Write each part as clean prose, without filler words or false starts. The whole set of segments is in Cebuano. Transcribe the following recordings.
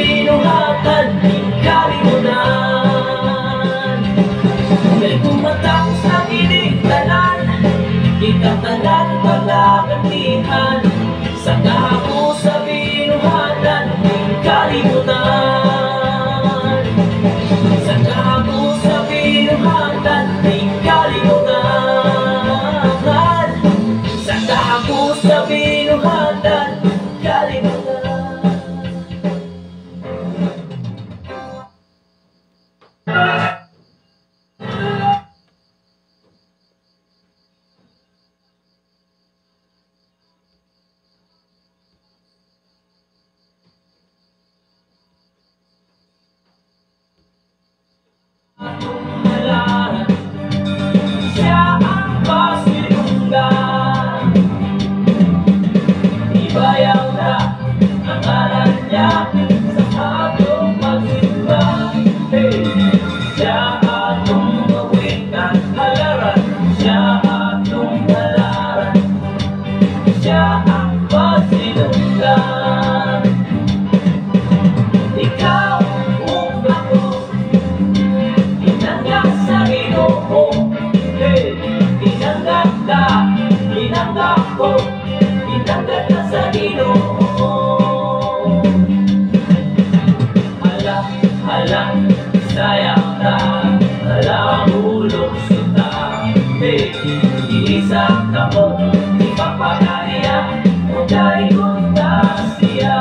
Binuhatan ning kalimutan. Kay kung matapos na kining tanan, kitang tanan pagagantihan sa kahapos sa binuhatan ning kalimutan. Sa kahapos sa binuhatan ning kalimutan. Sa kahapos sa binuhatan kalimutan. Halaran, siya ang pasilungan. Ibayaw na ang ngalan niya sa atong pagsimba. Hey! Siya atong mawitan, halaran, siya atong halaran, siya ang pasilungan. Ikaw ug ako, inangga sa Ginoo. Hey! Inangga ka, inangga ko, inangga ka sa Ginoo. Hala, hala, sayaw ta, hala hulog suta. Hey! Iisa ka mo, ipapakaya, o dahil ta siya.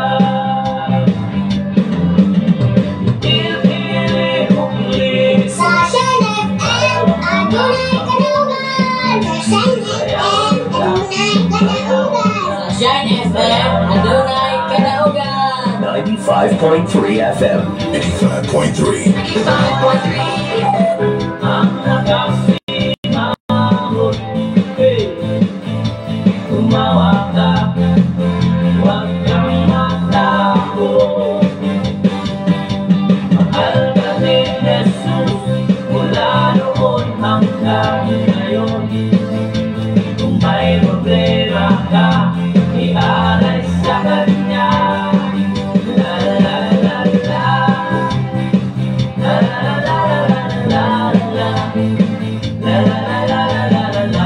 Sa Shine FM, adunay kadaugan. Sa Shine FM, adunay kadaugan. Sa Shine FM, adunay kadaugan. 95.3 FM. 95.3. 95.3. Ang nakasimangot, hey, tumawa ka, huwag kang matakot. Mahal ka ni Jesus mula noon hanggang ngayon. Kung may problema ka, ialay sa Kanya. La la la la, la la la la la la, la la la la la la la la,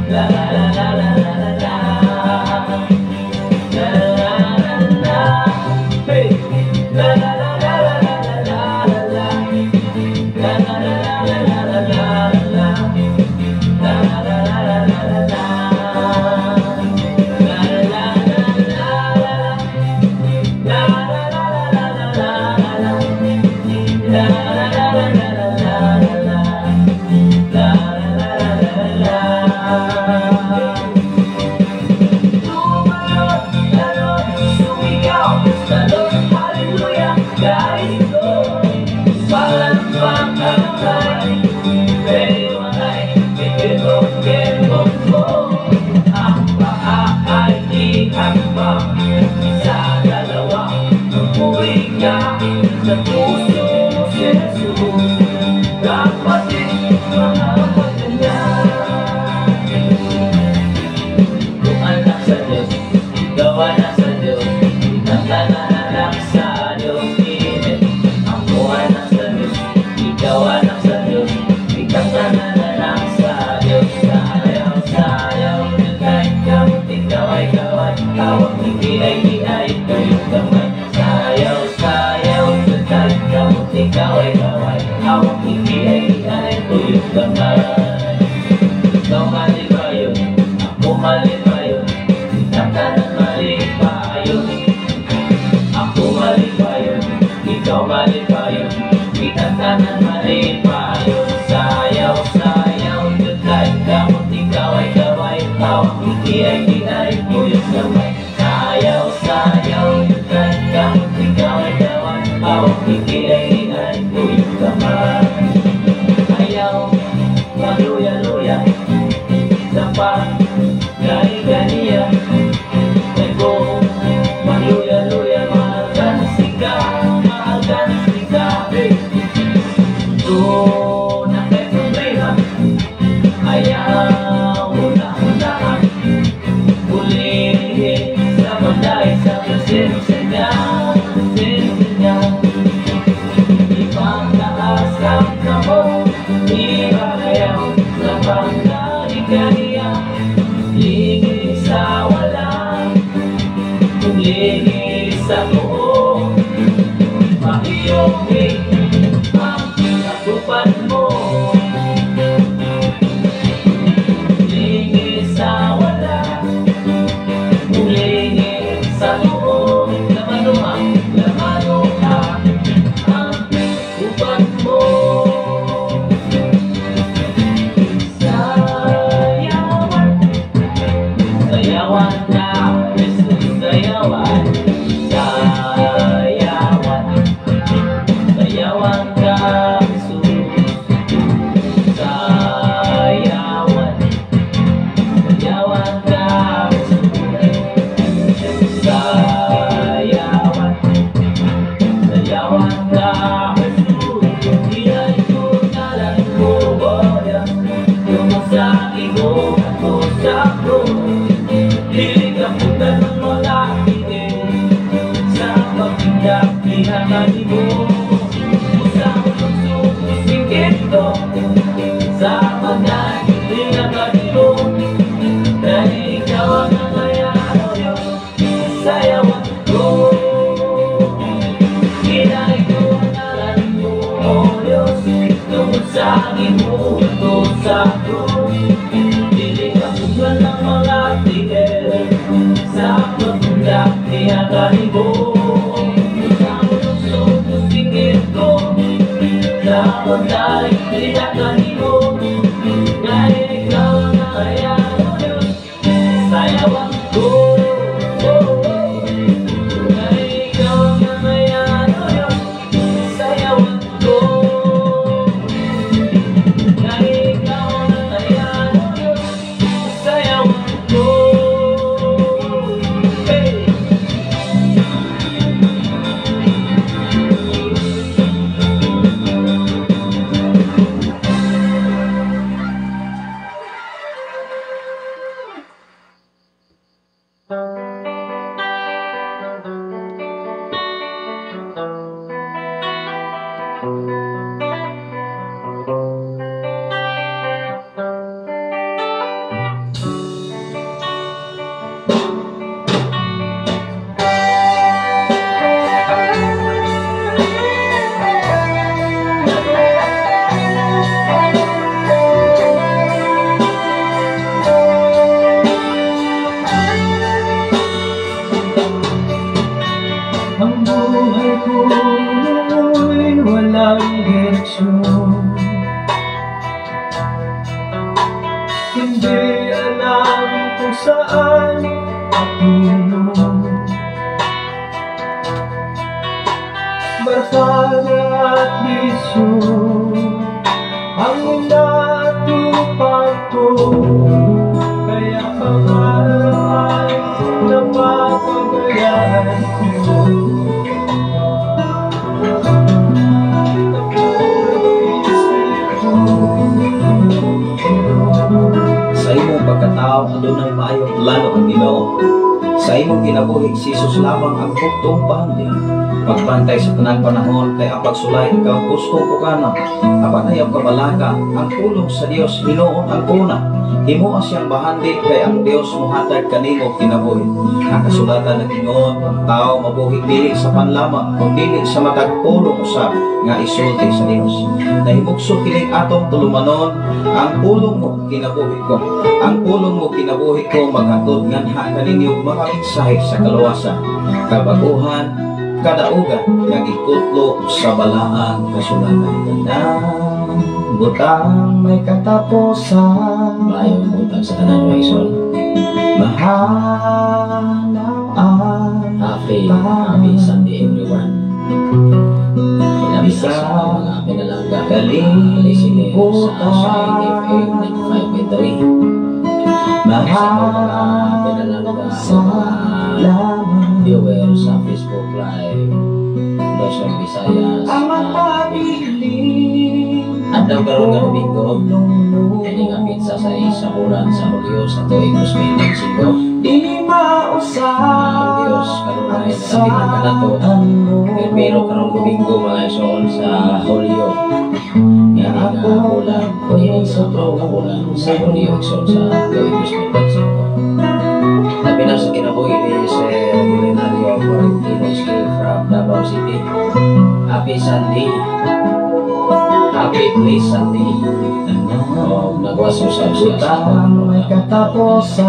la la la la la la la, la la la la, hey, la la la la la la la la, la la la la la la la la, la la la la la la la, la la la la la, la la la la la la la, la la la la la la la, la la la la la. Tumalon, talon, sumigaw, talon, hallelujah, guys, go. Palakpak ang kamay, pero ay kikibong-kibong mo. Ang paa ay ihakbang sa dalawa, magpuri ka sa puso mo si Jesus. Kapatid, mahal ka niya. Kung anak sa Diyos, ikaw anak sa Diyos, kitang anak sa Diyos. Amen. Ako anak sa Diyos, ikaw anak sa Diyos, kitang anak sa Diyos. Sayaw, sayaw, kahit kamot, ikaw ay kaway, hawak ay ay tuyong kamay. Sayaw, sayaw, kahit kamot, ikaw ay kaway, hawak ay tuyong kamay. Ikaw mali ba yun? Ako mali ba yun? Kitang tanan mali pa yun. Ako mali ba yun? Ikaw mali ba yun? Kitang tanan mali pa yun. Sayaw, sayaw, kahit kamot, ikaw ay kaway, hawak ay tuyong kamay. Sayaw, sayaw, kahit kamot, ikaw ay kaway, hawak ay tuyong kamay. Ayaw, maluya-luya, dapat gay ganiya. Ego, maluya-luya, mahal ka na siga, mahal ka na siga. Hey! Doon na kay problema, ayaw huna-hunaan. Ulihin sa panday sa presensya niya. Mulingi sa tuo, mahiyong ang katupan mo. Mulingi sa wala, mulingi sa tuo, lamanuha, lamanuha ang katupan mo. Sayawan, sayawan ka, Jesus, sayawan. Sayawan, sayawan ka, Jesus. Sayawan, sayawan ka, Jesus. Sayawan, sayawan ka, Jesus. Inay ko ngalan mo, oh Diyos. Tungod sa imong sa krus, dili kaputan ng mga tiil sa pagtindak pinakanimo. Sa singkit ko sa pagdaan pinakanimo. Dahil ikaw ang nangayan, O Diyos, sayawan ko. Inay ko ang ngalan mo, O Diyos. Tungod sa imong sa krus, dili kaputan ng mga tiil sa pagtindak pinakanimo. Sa singkit ko sa pagdaan pinakanimo. Dahil ikaw ang nangayan, O Diyos, sayawan ko. Dahil ikaw ang nangayan, O Diyos, sayawan ko. Dahil ikaw ang nangayan, O Diyos, sayawan ko. Hey! Ang buhay ko ngayon walang direksyon. Hindi alam kung saan patungo. Barkada at bisyo ang inatupag ko. Kaya pangarap ay napapabayaan ko. Sa imong pagkatao adunay maayong plano ang Ginoo. Sa imong kinabuhi si Jesus lamang ang bugtong bahandi. Pagbantay sa tanang panahon kay ang pagsulay ikaw gustong pukana. Apan ayaw kabalaka ang pulong sa Dios hinuon ang una. Himoa siyang bahandi kay ang Dios mohatag kanimo kinabuhi. Ang kasulatan nag-ingon ang tao mabuhi dili sa panlamang kun dili sa matag pulong usab nga isulti sa Dios. Nahimugso kining atong tulumanon, ang pulong mo kinabuhi ko. Ang pulong mo kinabuhi ko maghatod nganha kaninyo mga mensahe sa kaluwasan, kabaguhan, kadaugan nga gikutlo sa balaang kasulatan. Tanang butang may katapusan. Maayong buntag sa tanan mga igsoon. Mahanap ang Happy, happy Sunday everyone. Ilabi na sa mga pinalangga, mga listener sa Shine FM 95.3. Sa mga pinalangga, mga viewer sa Facebook Live, Luzon, Visayas, ang magpabilin. Adlaw karon nga Domingo, kini nga pitsa sa isa bulan sa Hulyo sa tuig 2025. Di mausap Ang Diyos karon ay nalabihan ka nato. Pero karong Domingo mga igsoon sa Hulyo. Nga nga bulan, kini nga mao nga bulan sa Hulyo igsoon sa tuig 2025. Labi na sa kinabuhi ni Sir Milenario Happy Sunday. Happy Blessed Sunday. Oh, nagwas usab siya sa Butang may katapusan.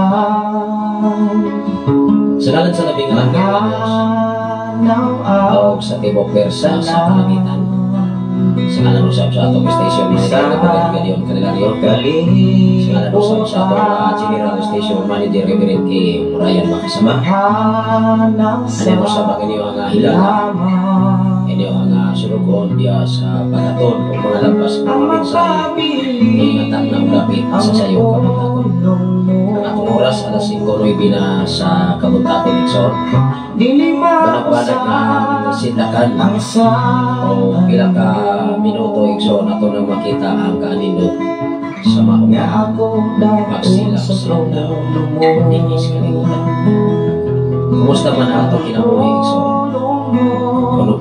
Sa ngalan sa labing alangkad nga Diyos, Mahanaw o sa tibok persa sa kalangitan. Sa ngalan usab sa atong station manager nga Reverend Gadion Candelario. Sa ngalan usab sa atong General Station Manager Reverend K. Ryan Makasama. Mahanaw sa Ano usab ang inyong hilaga, lamang inyong sulugon diya sa pagaton o mga lampas ng ang mga mensahe mapabilin ingatan na ulapit sa sayong kabuntagon. Ang atong oras alas 5:09 na sa kabuntagon, Igsoon. Dili Banag-banag na ang sindakan ang sa o pila ka minuto, Igsoon, ato nang makita ang kaanindot sa maong nga ako dapat magsilak sa sa trono mo. Dinhi sa kalibutan. Kumusta man ang atong kinabuhi, Igsoon?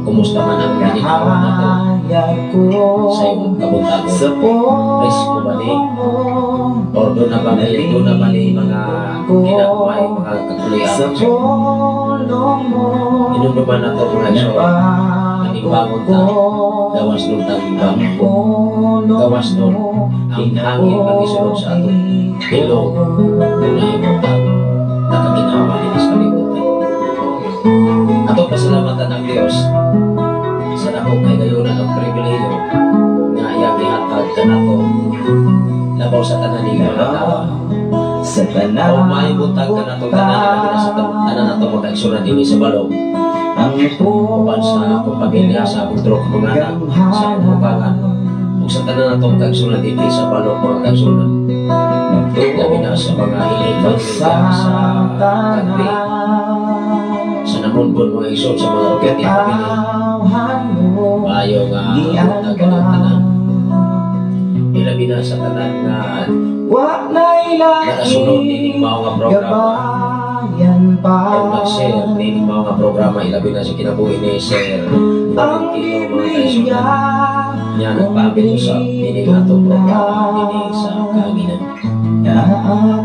Kumusta man ang ginikawan nato Kahayag ko sa imong kabuntagon? sa Presko ba ni? mo Or doon na ba ni mga ginagmay, mga kakulian? Sa pulong mo. Inumduman nato, mga igsoon, Nabago bangon ta, ko gawas nun tang ang pulong gawas nun mo. Ang hangin nga gisulod sa atong ilong nahimo tang nakaginhawa dinhi sa kalibutan. Ato pasalamatan ang Dios sa dakong kahigayunan og pribilehiyo nga iyang gihatag kanato labaw sa tanan ni mga tawo. Sa tanan O maayong buntag kanatong tanan, labi na sa tanan nato mga kaigsuonan dinhi sa balong ang uban sa akong pamilya, sa akong tulo ka mga anak, sa akong bukangan, ug sa tanan natong kaigsuonan dinhi sa balong, mga kaigsuonan. Labi na sa mga hiling pamilya sa Tagli, sa Namunbon, mga igsoon, sa mga Roquete family. Maayo nga buntag kanang tanan. Ilabi na sa tanan nga Wa na'y nakasunod nining mao nga programa gabayan pa o nag-share nining mao nga programa, ilabi na sa kinabuhi ni Sir ang Florentino, mga Biblia. kaigsuonan niya nagpaapil usab nining atong programa dinhi sa kahanginan.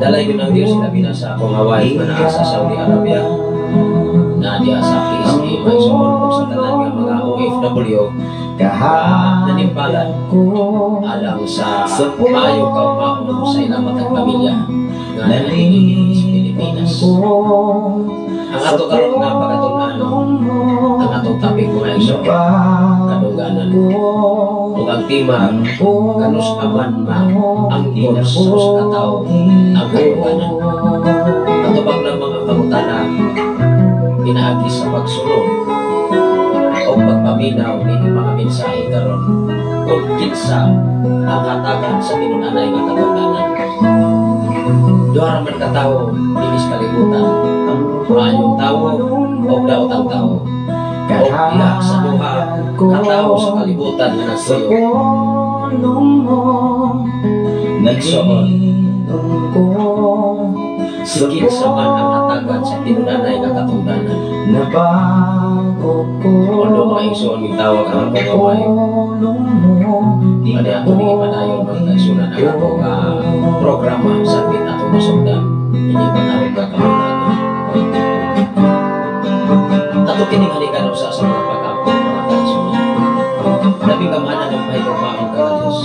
Dalay ko ng Diyos, ilabi na sa akong wife nga naa sa Saudi Arabia, na diya sa PSA, mga igsoon, ug sa tanan nga mga OFW nanimpalan ko alang sa maayo kaugmaon sa ilang matag pamilya nga naningin sa Pilipinas. Ang ato karon nga pagatunan, ang atong topic, mga igsoon, kadungganan. Ug ang tema, kanus aman ma angkon sa usa ka tawo ang kadungganan? Atubang lamang ang pangutana pinaagi sa pagsulod o pagpaminaw nining mga mensahe karon kung kinsa ang hatagan sa tinun-anay nga kadungganan. Duha ra man ka tawo dinhi sa kalibutan, maayong tawo o daotang tawo. O diha sa duha ka tawo sa kalibutan nga Sa nagtuyo, pulong mo Igsoon, nalilong ko si kinsa man ang hatagan sa tinun-anay nga katungdanan? Nabago ko Although, mga igsoon, gitawag ang akong kamay. pulong mo. Pwede ato ning ipadayon, mga kaigsuonan, ang atong programa sa atin atong masugdan ini patawag nga kabuntagon. Ato kining halikan usa sa mga pag-ampo, mga kaigsuonan. Labing gamhanan ng pahigugmaon ka nga Diyos.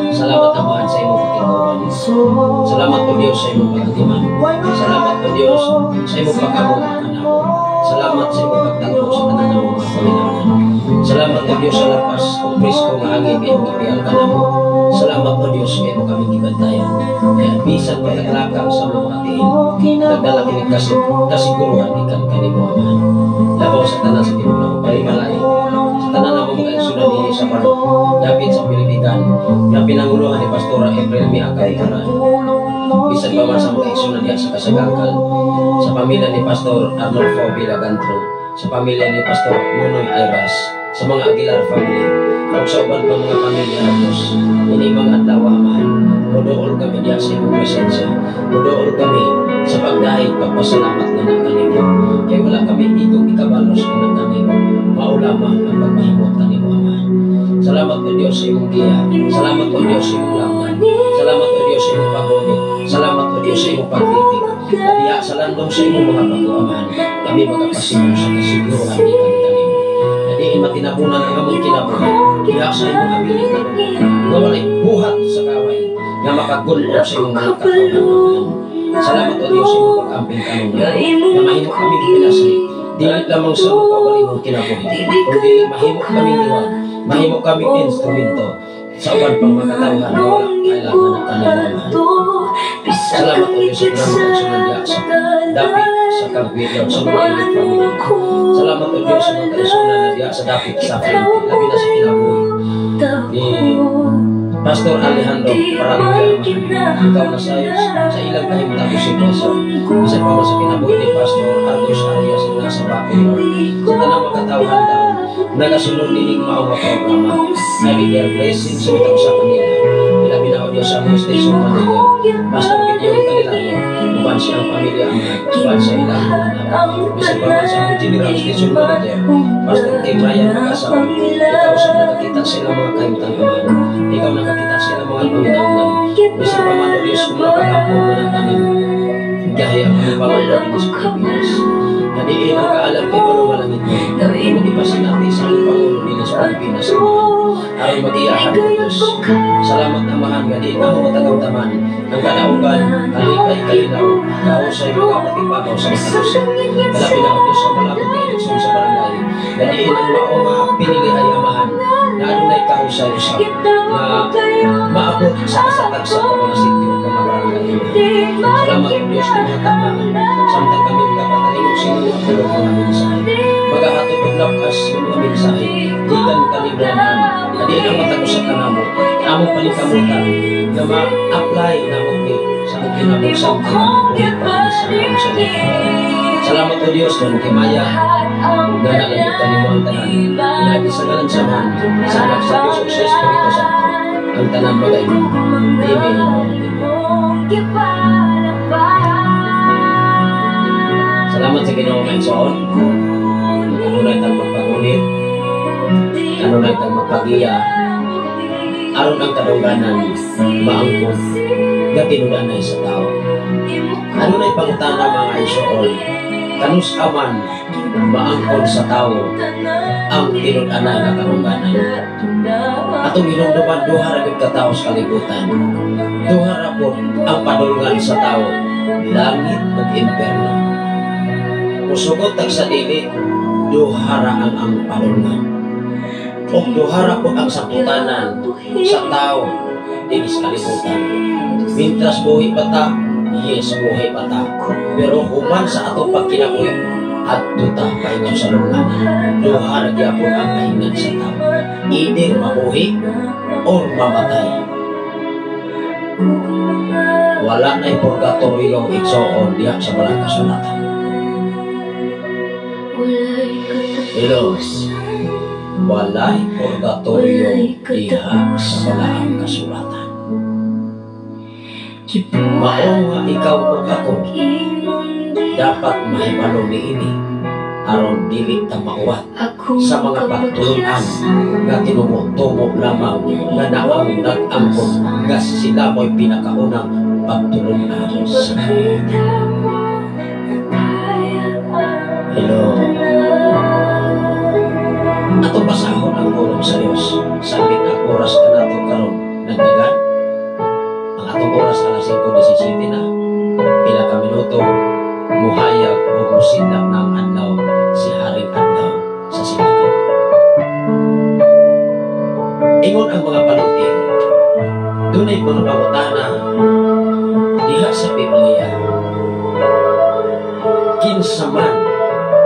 Salamat, Amahan, sa imong pagtiguan. Salamat po, Diyos, sa imong pagatiman. Salamat po, Diyos, sa imong pag-amot kanamo. Salamat sa imong pagtangko sa tanan ng mga panginahanglan. Salamat po, Diyos, sa lapas o presko nga hangin nga imong gipial kanamo. Salamat po, Diyos, nga imo kami gibantayan. Kaya bisan pagkaglakang sa mga tiil, nagdala kini kasiguruhan gikan kanimo, Amahan. Labaw sa tanan sa tibuok na panimalay, sa tanan ng mga kaigsuonan dinhi sa Palo, dapit sa Pilipitan, na pinanguluhan ni Pastora April Miakay Karan. Bisan pa man sa mga kaigsuonan diha sa Kasagangkal, sa pamilya ni Pastor Arnolfo Villagantro, sa pamilya ni Pastor Nunoy Ayras, sa mga Aguilar family, ug sa uban pa mga pamilya ng Diyos, ini mga adlaw, Amahan, muduol kami diha sa imong presensya, muduol kami sa pagdahig pagpasalamat nga na kanimo, kay wala kami igong ikabalos nga na kanimo, mao lamang ang pagpahimot kanimo, Amahan. Salamat o Diyos sa imong giya, salamat o Diyos sa imong lamnan, salamat o Diyos sa imong paguni, salamat o Diyos sa imong pagtitig, na diha sa landong sa imong mga bago, Amahan, kami magkapasimo sa kasiguruhan gikan kanimo. Na diin matinabunan ang among kinabuhi diha sa imong abiling kaloob nga walay buhat sa kaway nga makagulong sa imong mga katawhan. Salamat, O Diyos, sa imong pag-amping kanunay nga mahimo kami pinasli dili lamang sa among kaugalingong kinabuhi, kundi mahimo kami liwat, mahimo kami instrumento sa uban pang mga katawhan nga wala kailangan ng kanimo, Amahan. Salamat, O Diyos, sa kanang mga diha sa dapit sa Kagbilaw sa mga inyong pamilya. Salamat, O Diyos, sa mga kaisunan na diha sa dapit sa Philippines, labi na sa kinabuhi ni Pastor Alejandro Parang. Ikaw na sa ilang kahimtang sitwasyon. Bisan pa man sa kinabuhi ni Pastor Argos Arias na nasa Baco, Lord. Sa tanang makatawhan taon, nagasunod nining mao nga programa. I declare blessings sa bitag sa kanila. Ilabi na, O Diyos, sa among station manager, Pastor Gideon Candelario, uban siyang pamilya, uban sa ilang mga anak. Bisan pa man sa among general station manager, Pastor Tim Ryan Pag-asawa, ikaw sa nakakita sa ilang mga kahimtang, Amahan. Ikaw nakakita sa ilang mga panginahanglan. Bisan pa man, O Diyos, kung mapag-ampo mo ng tanin, gahi ang aming Pangulo dito sa Pilipinas. Na diin ang kaalam kay malumalangit mo. Imong ipasinati sa aming Pangulo dito sa Pilipinas, Amahan. Aron magiyahan o Diyos. Salamat, Amahan, nga diin namo matagamtaman ang kadaugan, kalikay, kalinaw, kahusay mga patibabaw sa matag usa. Kalabi na, O Diyos, sa malapit na eleksyon sa barangay. Nga diin ang mao nga pinili ay Amahan, na adunay kahusay usab nga maabot sa kasatag sa mga sityo o mga barangay. Salamat, O Diyos, ng mga tamahan. Samtang kami magpatalingog sa inyong mga pulong, mga mensahe. Magahatod og lapas yung mga mensahe. Gikan kanimo, Amahan. Na diin ang matag usa kanamo. Among paningkamutan nga ma-apply namo ni sa among kinabuhi samtang kami buhi pa sa among sa. Salamat, O Diyos, nga himaya nga nalangit kanimo ang tanan. Pinaagi sa ngalan sa Amahan, sa Anak sa Diyos ug sa Espiritu Santo. Ang tanan magaingon, Amen. Amen. Salamat sa Ginoo, mga igsoon. Kanunay tang magpagunit, kanunay tang magpagiya, aron ang kadungganan maangkon nga tinud-anay sa tao. Kanunay pangutana, mga igsoon, kanus aman maangkon sa tao ang tinud-anay nga kadungganan? Atong hinumduman, duha ra gyud ka tawo sa kalibutan. Duha ra pod ang padulngan sa tao, langit ug impierno. Musugot tag sa dili, duha ra ang padulngan. Ug duha ra pod ang sakutanan sa tao dinhi sa kalibutan. Mintras buhi pa ta, yes, buhi pa ta. Pero human sa atong pagkinabuhi, adto ta paingon sa lulunganan. Duha ra gyapon ang kahingnan sa tao. Either mabuhi or mamatay. Wala na'y purgatorio, igsoon, diha sa Balaang Kasulatan. Hello. Walay purgatorio diha sa Balaang Kasulatan. Mao nga ikaw ug ako dapat mahibalo niini aron dili ta mauwat sa mga pagtulunan nga tinumo-tumo lamang nga naang nag-angkon nga sila mo'y pinakaunang pagtulunan sa kalibutan. Hello. Atong basahon ang pulong sa Dios. Sabit ang oras na nato karon nagdagan. Ang atong oras, alas 5:17 na. Pila ka minuto muhayag o musidlak na ang adlaw, si Haring Adlaw sa silakan. Ingon ang mga panulti, dunay mga pangutana diha sa Biblia. Kinsa man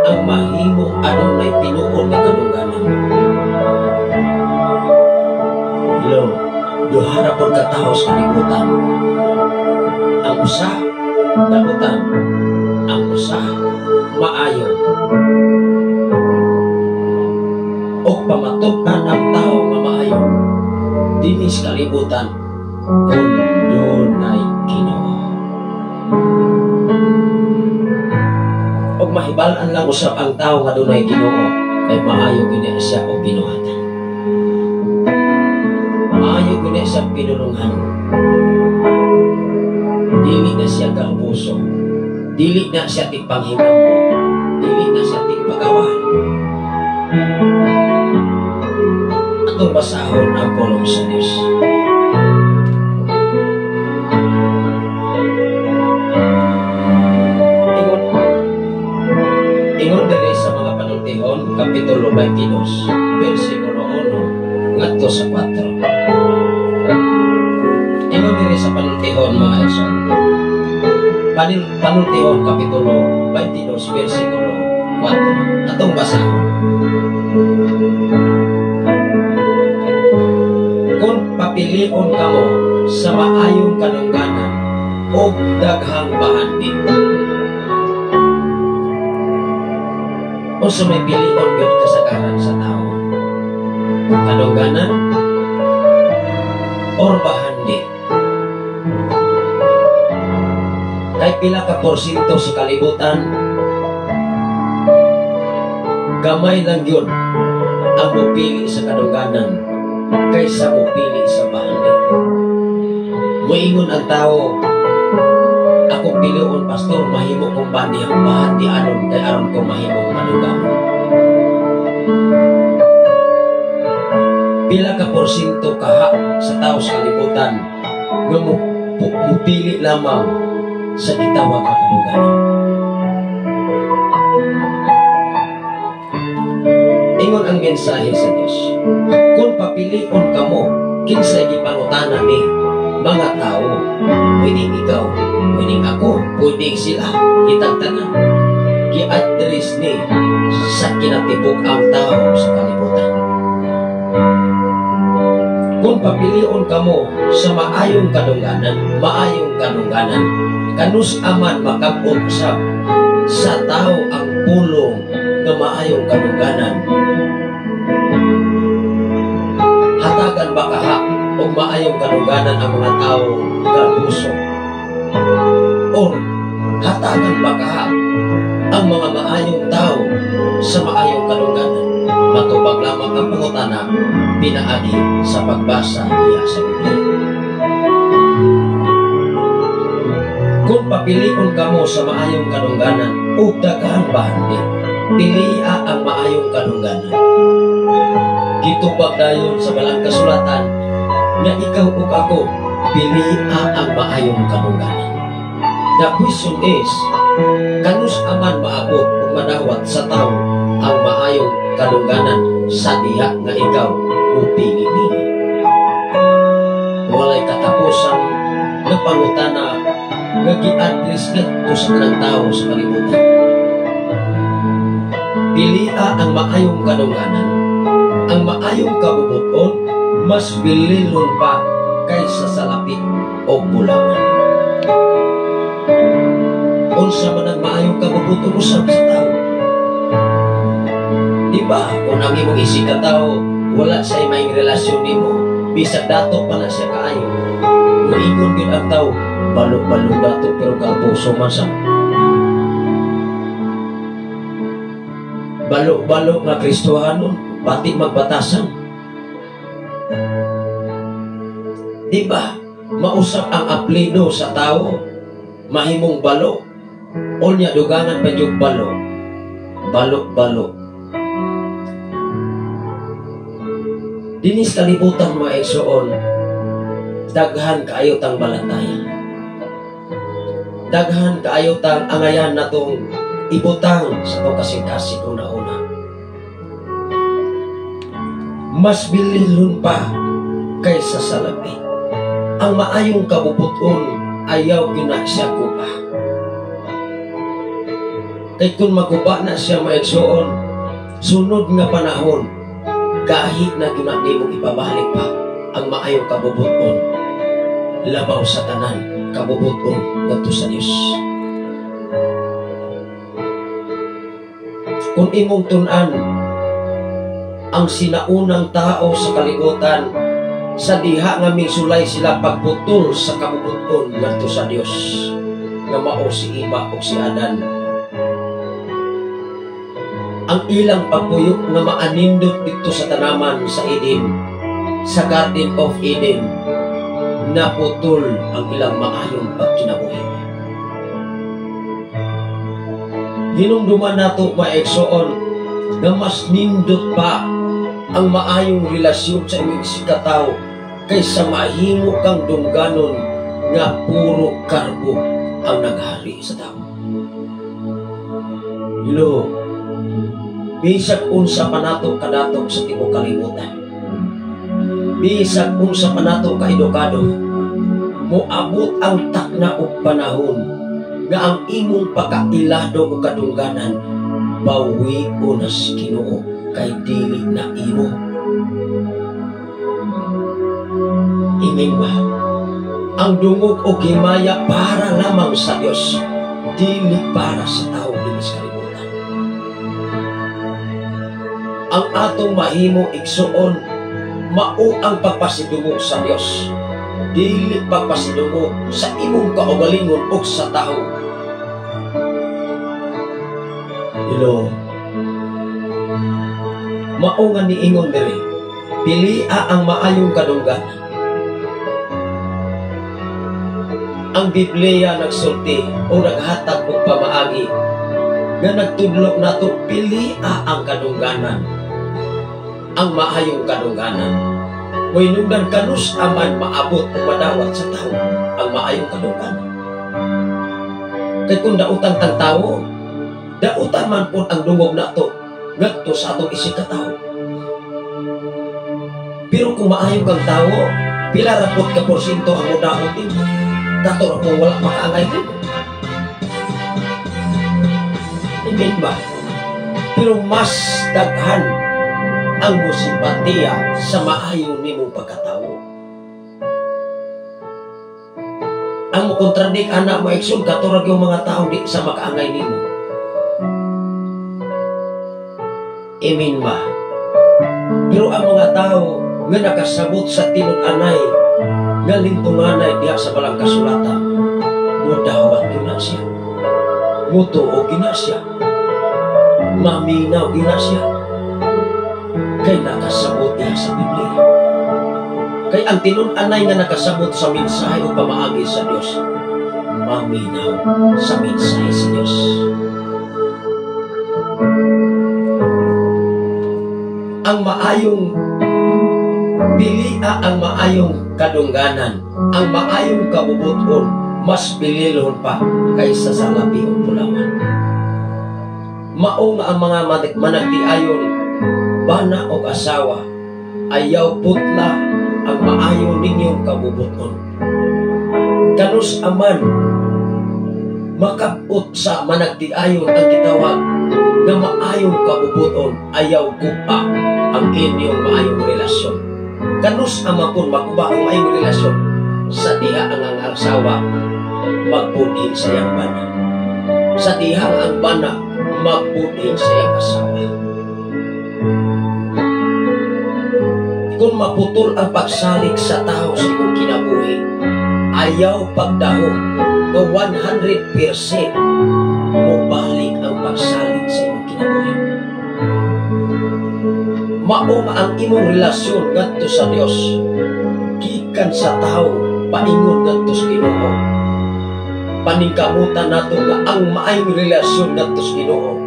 ang mahimo adunay tinuod nga kadungganan? Hello, duha ra pod ka tawo sa kalibutan. Ang usa dautan, ang usa maayo. Og pamatud-an ang tawo nga maayo dinhi sa kalibutan kung dunay Ginoo. Og mahibal-an lang usab ang tawo nga dunay Ginoo kay maayo gyud siya og binuhatan. Maayo gyud siya pinulunghan. Dili na siya gaabuso. Dili na siya tigpanghinambo. Dili na siya tigpagawan. Atong basahon ang pulong sa Dios. Ingon diri sa mga panultihon, Kapitulo 22, versikulo 1 ngadto sa 4. Ingon diri sa panultihon, mga igsoon. Panultihon, Kapitulo 22, versikulo 4. Atong basahon. Kung papilion kamo sa maayong kadungganan og daghang bahandi. Unsa may pilion gyud kasagaran sa tao? Kadungganan or bahandi? Kay pila ka porsyento sa kalibutan, gamay lang yun ang mupili sa kadungganan kaysa mupili sa bahandi. Muingon ang tao, akong pilion, pastor, mahimo kong bahandi anon kay aron ko mahimong madungganon. Pila ka porsyento kaha sa tao sa kalibutan nga mupili lamang sa gitawag nga kadungganan. Ingon ang mensahe sa Dios, kung papilion kamo, kinsay gipangutana ni mga tao, pwedeng ikaw, pwedeng ako, pwedeng sila, kitang tanan, gi-address ni sa kinatibuk ang tao sa kalibutan. Kung papilion kamo sa maayong kadungganan, kanus aman makabot usab sa tao ang pulong nga maayong kadungganan. Hatagan ba kaha og maayong kadungganan ang mga tao garbuso? Or hatagan ba kaha ang mga maayong tao sa maayong kadungganan? Matubag lamang ang pangutana pinaagi sa pagbasa niya sa Biblia. Kung papilion kamo sa maayong kadungganan ug daghang bahandi, pilia ang maayong kadungganan. Gitubag dayon sa balang kasulatan nga ikaw ug ako, pilia ang maayong kadungganan. The question is, kanus aman maabot ug madawat sa tao ang maayong kadungganan sa diha nga ikaw upili nini? Walay katapusan nga pangutana nga gi-address ngadto sa tanang tao sa kalibutan. Pilia ang maayong kadungganan. Ang maayong kabubuton mas bililon pa kaysa sa lapit o bulangan. Unsa man ang maayong kabubuton usab sa tao? Di ba kung ang imong isig ka tao wala sa maayong relasyon nimo, bisag dato pa na siya kaayo, muingon gyud ang tao, balo-balo dato pero kalbuso man sa balo-balo nga Kristohanon, pati magbatasan. Di ba mausap ang aplido sa tao, mahimong balo, unya dugangan pa yung balo, balo-balo. Dinis kalibutan mga igsoon, daghan kaayo tang balantayan. Daghan kaayo tang angayan natong ibutang sa itong kasing-kasing una-una. Mas bililon pa kaysa sa labi. Ang maayong kabubuton ayaw gina siya guba. Kay kung maguba na siya maigsoon, sunod nga panahon, kahit na gina nimo ipabalik pa ang maayong kabubuton, labaw sa tanan kabubuton ngadto sa Dios. Kung imong tun-an ang sinaunang tao sa kalibutan, sa diha nga misulay sila pagputol sa kabubuton ngadto sa Dios, nga mao si Eva ug si Adan. Ang ilang pagpuyo nga maanindot dito sa tanaman sa Eden, sa Garden of Eden, naputol ang ilang maayong pagkinabuhi. Hinumduman nato maigsoon nga mas nindot pa ang maayong relasyon sa imong isigkatawo kaysa mahimo kang dungganon nga puro karbo ang naghari sa tao. Hello, bisag unsa pa nato kadatok sa tibuok kalibutan, bisag unsa pa nato kaedukado, moabot ang takna og panahon nga ang imong pagkailado o kadungganan bawion na sa Ginoo kay dili na imo. Amen ba? Ang dungog o himaya para lamang sa Dios, dili para sa tao dinhi sa kalibutan. Ang atong mahimo igsuon mao ang pagpasidungog sa Dios, dili pagpasidungog sa imong kaugalingon o sa tao. Hello. Mao nga niingon diri, pilia ang maayong kadungganan. Ang Biblia nagsulti o naghatag og pamaagi nga nagtudlo nato pilia ang kadungganan, ang maayong kadungganan. Mohinungdan kanus aman maabot o madawat sa tao ang maayong kadungganan. Kay kung dautan tang tawo, dautan man pod ang dungog nato ngadto sa atong isig katawo. Pero kung maayo kang tawo, pila ra pod ka porsyento ang modaot nimo? Kato ra kung wala makaangay nimo. Amen ba? Pero mas daghan ang musimpatiya sa maayo nimong pagkatawo. Ang mokontradik ana mo igsoon kato ra gyud mga tawo di sa makaangay nimo. Amen ba? Pero ang mga tao nga nakasabot sa tinud-anay nga lintunganay diha sa balang kasulatan, modawat gyud na siya, motuo gyud na siya, maminaw gyud na siya, kay nakasabot diha sa Biblia. Kay ang tinud-anay nga nakasabot sa mensahe o pamaagi sa Dios, maminaw sa mensahe sa Dios. Ang maayong pilia ang maayong kadungganan, ang maayong kabubuton, mas pililhon pa kaysa sa labi o pulawan. Mao nga ang mga managtiayon, bana o asawa, ayaw putla ang maayo ninyong kabubuton. Kanus aman makabot sa managtiayon ang gitawag nga maayong kabubuton, ayaw gupa ang inyong maayong relasyon. Kanus ama kun makuba ang maayong relasyon sa diha ang asawa magbudhi sa iyang bana, sa diha ang bana magbudhi sa iyang asawa. Kung maputol ang pagsalig sa tao sa imong kinabuhi, ayaw pagdaho nga 100% mobalik ang pagsalig sa imong kinabuhi. Mao nga ang imong relasyon ngadto sa Dios gikan sa tao paingon ngadto sa Ginoo. Paningkamutan nato nga ang maayong relasyon ngadto sa Ginoo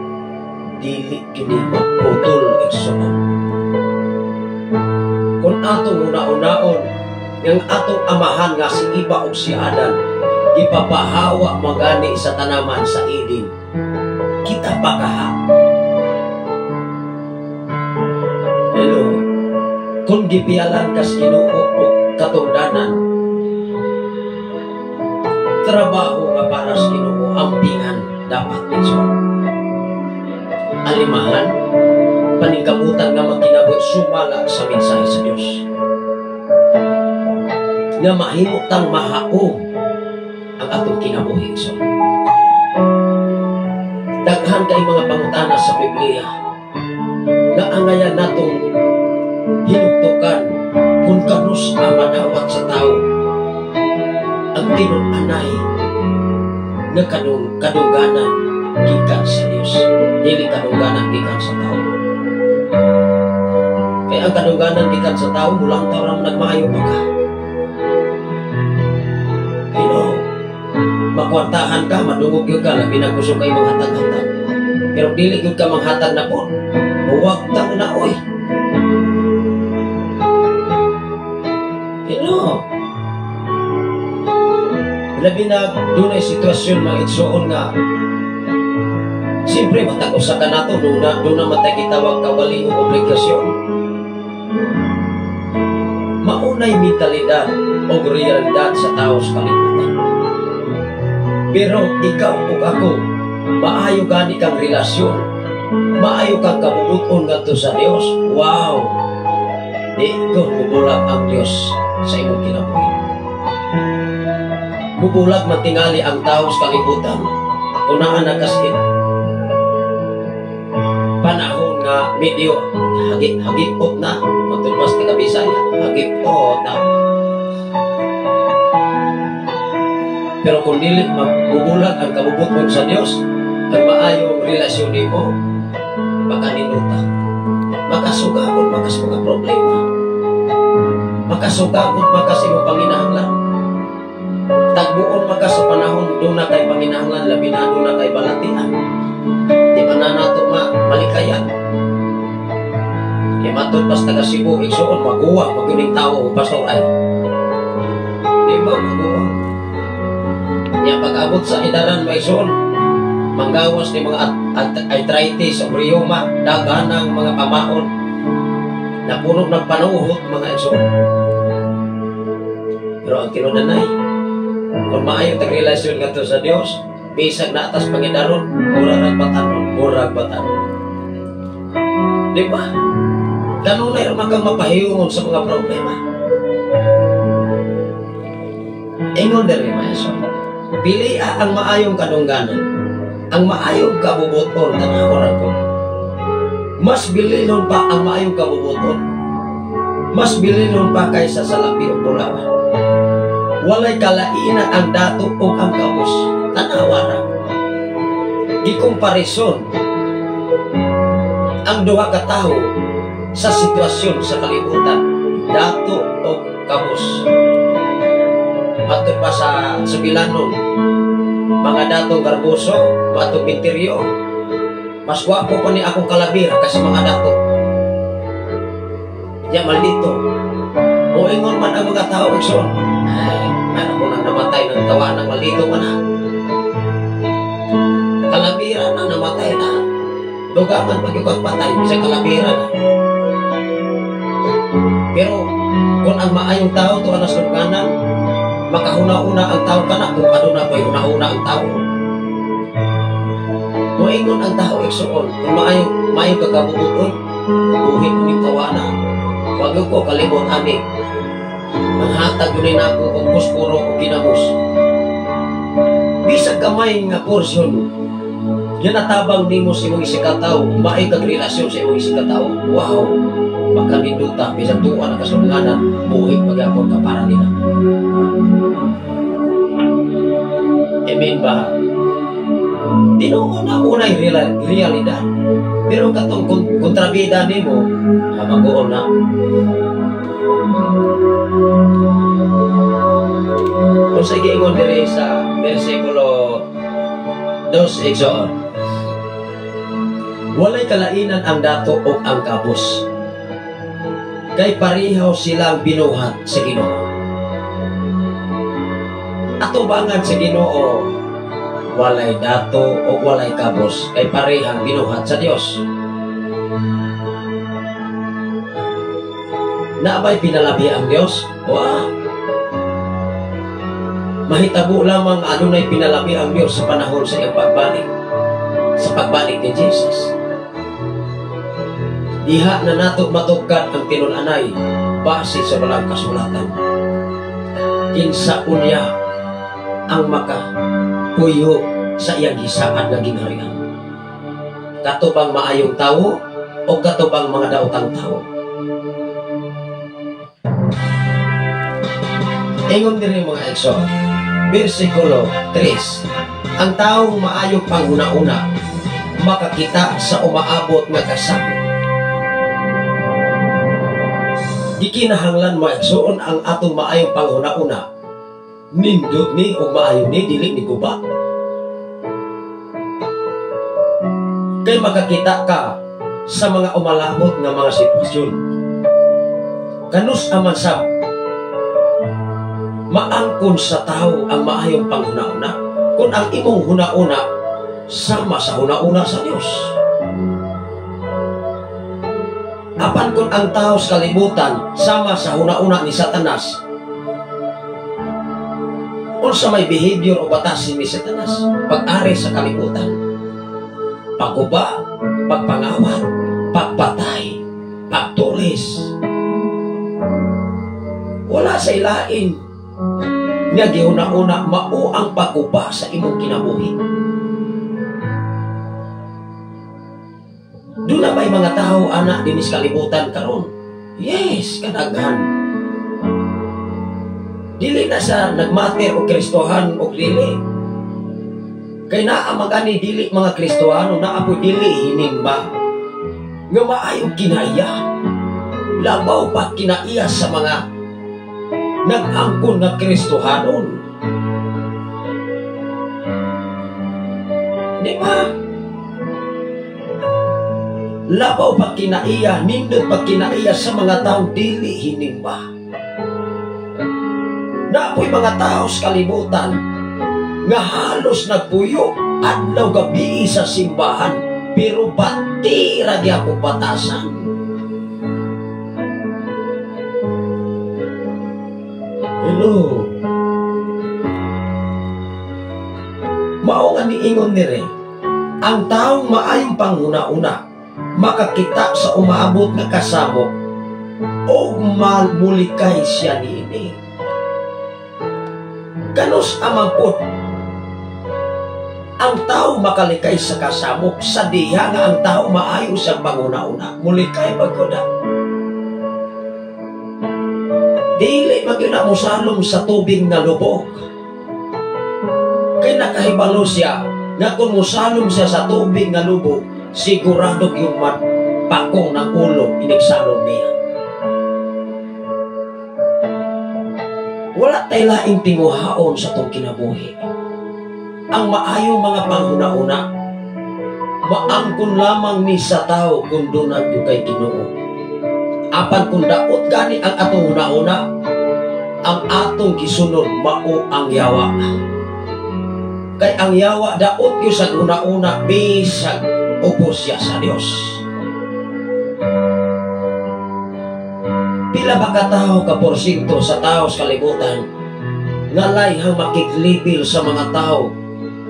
dili kini maputol igsoon. Kung atong una-unaon ng atong amahan nga si Iba ug si Adan gipapahawa magani sa tanaman sa Eden, kita pa kaha. Hello. Kung gipialan kas Ginoo og katungdanan, trabaho nga para sa Ginoo ampingan dapat igsoon. Alimahan, paningkamutan nga magkinabot sumala sa mensahe sa Dios, nga mahimo tang mahaom ang atong kinabuhi igsoon. Daghan kay mga pangutana sa Biblia nga angayan natong hinugtukan kung kanus ang madawat sa tao ang tinud-anay nga kadungganan gikan sa Dios, dili kadungganan gikan sa tao. Kaya ang kadungganan gikan sa tao, mulang tao ra nagmaayo pa ka. Pero makwartahan ka, madungog gyud ka, labi na gusto kay manghatag-hatag. Pero dili gyud ka manghatag na po, huwag tang na oy. Labi na dunay sitwasyon, mga igsoon, nga siyempre matag usa ka nato duna man tay gitawag kaugalingong obligasyon. Maunay mentalidad o realidad sa tao sa kalibutan. Pero ikaw ug ako, maayo gani kang relasyon, maayo kang kabubuton ngadto sa Dios. Wow! Di ko mubulag ang Dios sa imong kinabuhi. Mubulag man tingali ang tao sa kalibutan kung naa na kas panahon nga medyo hagipot na, matulmas taga Bisaya, hagipot na. Pero kung dili magbubulag ang kabubuton sa Dios, ang maayong relasyon nimo, makaninduta, makasugakot makas mga problema, makasugakot makas imong panginahanglan. Tagbuon makas sa panahon doon na kay panginahanglan, labi na doon na kay balatian. Di ba na nato malikayan? Kaya matod pas taga Cebu, igsoon, maguwang, magyuning tao, pastor ay. Di ba, maguwang? Niya pag-abot sa idaran, maigsoon, manggawas ni mga arthritis o rheuma, daghanang mga pamaon, napuno ng panuhot, mga igsoon. Pero ang tinudanay, kung maayo tag relasyon ngadto sa Dios, bisag naatas pangidaron, murag batanon, murag batanon. Di ba? Kanunay ra man kang mapahiyungon sa mga problema. Ingon diri, maestro, pili ang maayong kadungganan, ang maayong kabubuton, tanaw ra ko. Mas bililon pa ang maayong kabubuton. Mas bililon pa kaysa sa labi o bulawan. Walay kalainan ang dato o ang kabus. Tanawa ra. Gikomparison ang duha ka tawo sa sitwasyon sa kalibutan, dato o kabus. Matod pa sa Subilanon, mga dato garboso, matod minteryo, mas gwapo pa ni akong kalabira kasi mga dato. Diya maldito. Moingon man ang mga tao, igsoon, ay, meron ko nang namatay ng tawa ng maldito man ha. Kalabira na namatay na. Dugaman pag patay, bisa kalabira na. Pero kung ang maayong tao to anas lungganan, makahuna-una ang tao kana kung aduna pa'y una-una ang tao. Moingon ang tao, igsoon, kung maayong kagabubuton, buhi ko ning tawana. Wag ko kalimot ani. Manghatag yun na ako og puspuro o ginamos. Bisag gamay nga porsyon, yan natabang nimo sa imong isikataw, maay kag relasyon sa imong isikataw. Wow! Makaninduta, bisag tuwa na kasulunganan, buhi pagyapon ka para nila. Amen ba? Tinuon na unay realidad. Pero katong kontrabida nimo, magoon na. Kung sa giingon diri sa versikulo 2, igsoon, walay kalainan ang dato o ang kabus, kay parehaw silang binuhat sa Ginoo. Atubangan sa Ginoo, walay dato o walay kabos, kay parehang binuhat sa Dios. Naabay pinalabi ang Dios? Wa. Mahitabo lamang adunay pinalabi ang Dios sa panahon sa iyang pagbalik, sa pagbalik ni Jesus. Diha na nato matugkad ang tinun-anay base sa walang kasulatan. Kinsa unya ang makapuyo sa iyang hisaad nga gingharian? Kato bang maayong tawo o kato bang mga daotang tawo? Ingon diri mga igsoon, versikulo 3, ang taong maayong panghuna-una makakita sa umaabot nga kasakit. Gikinahanglan mga igsoon ang atong maayong panghuna-una. Nindot ni o maayo ni, dili ni guba. Kay makakita ka sa mga umalabot nga mga sitwasyon. Kanus aman sa Maangkon sa tao ang maayong panghuna-una kung ang imong huna-una sama sa huna-una sa Dios. Apan kung ang tao sa kalibutan sama sa huna-una ni Satanas, unsa may behavior o batasin ni Satanas pag-ari sa kalibutan? Pagguba, pagpangawat, pagpatay, pagtulis. Wala sa ilain nga gihuna-una mao ang pagguba sa imong kinabuhi. Doon na ba'y mga tao, anak, dinis kalibutan karon? Yes, kadaghan. Dili na sa nagmater o Kristohan o dili. Kay naa magani dili mga Kristohano, naa po dili hinimba. Nga maayong kinaiya. Labaw pa kinaiya sa mga nag-angkon nga Kristohanon. Di ba? Labaw pa kinaiya, nindot pa kinaiya sa mga taong dili hinimba. Naapoy mga tao sa kalibutan nga halos nagpuyo adlaw gabi sa simbahan, pero pati ra gyapon batasan. Hello. Mao nga niingon nire, ang taong maayong panghuna-una makakita sa umaabot nga kasamo og malmulikay siya niini. Kanus amang pod ang tao makalikay sa kasamok sa diha nga ang tao maayo sa panghuna-una, mulikay pagkuda. Dili magyud na mosalom sa tubig nga lubog. Kay nakahibalo siya nga kung mosalom siya sa tubig nga lubog, sigurado yung pakong ng ulo inigsalom niya. Wala tay laing tinguhaon sa tong kinabuhi. Ang maayong mga panghuna-una, maangkon lamang ni sa tao kung dunag kay Ginoo. Apan kung daot gani ang atong huna-una, ang atong gisunod mao ang yawa. Kay ang yawa daot gyud sa huna-una bisag ubos siya sa Dios. Pila ba ka tao ka porsyento sa tao sa kalibutan nga layhang makiglibil sa mga tao